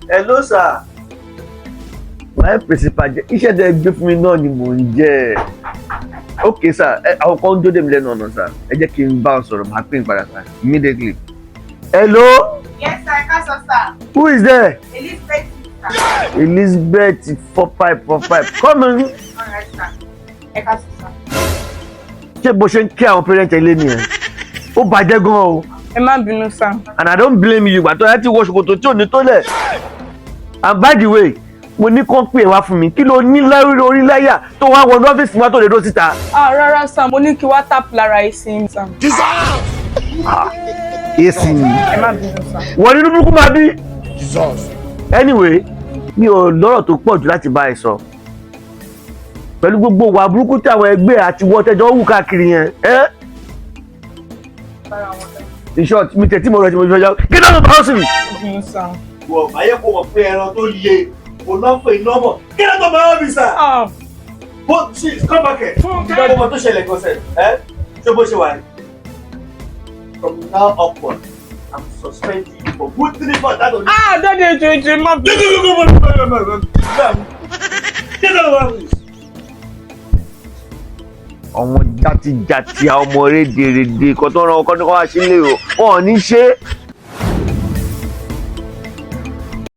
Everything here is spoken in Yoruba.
Hello, sir. My principal jẹ́ iṣẹ́ tẹ́ gbé fún mi náà ni mò ń jẹ́. Ok, sir. Ẹ àwọn kan ń jó dé mi lẹ́nu ọ̀nà, sir. Ẹ jẹ́ kí n bá wọn sọ̀rọ̀, màá pè ń padà, sir, immediately. Hello. Yes, sir. Ẹ sir. Who is there? Elizabeth, sir. Elizabeth 4545, come in. All right, sir. Ẹ káàsán, sir. Ṣé bó ṣe ń kí àwọn parent ẹ lé nìyẹn? Ó bàjẹ́ gan o. Ẹ má bínú, sir. And I don't blame you. Gbàtọ́ ẹ ti wọ ṣòkòtò tí ò ní tó lẹ̀. And by the way, mo ní kán pè wá fún mi. Kí ló ní lórí orí láyà tó wá wọnú ọ́fíìsì wa tó lè dó síta? Ah, rárá, sir. Mo ní kí wá tap lára ìsìn, sir. Èsì ni. Ẹ má bínú, sir. Wọ́n nínú burúkú máa bí. Anyway, mi ò lọ́rọ̀ tó pọ̀ jù láti bá ẹ sọ pẹ̀lú gbogbo wà burúkú tí àwọn ẹgbẹ́ àti wọ́n tẹ́jọ́ wù káàkiri yẹn ẹ́. In short, mi tẹ̀ tí mo rẹ̀ tí mo fi ọjọ́ kí ló ń bá ọ sí mi. Bínú, sir. Wọ ayé kò mọ̀ pé ẹran tó le kò náà pè nọ́mọ̀ kí ló tó máa ń bí sà. Ah, Bó sí, come back here. Kí ló tó ṣẹlẹ̀ gan sẹ̀ ẹ́? Ṣé bó ṣe wà ní? From now upward, I'm suspending you for good 3 months. That Ah, daddy, ẹ jọ̀ọ́, ẹ má bínú. Don't. Àwọn játijàti, àwọn ọmọ rédèrèdè kan tó ràn ọkọ ní kó wá sílé o, wọn ò ní ṣe é.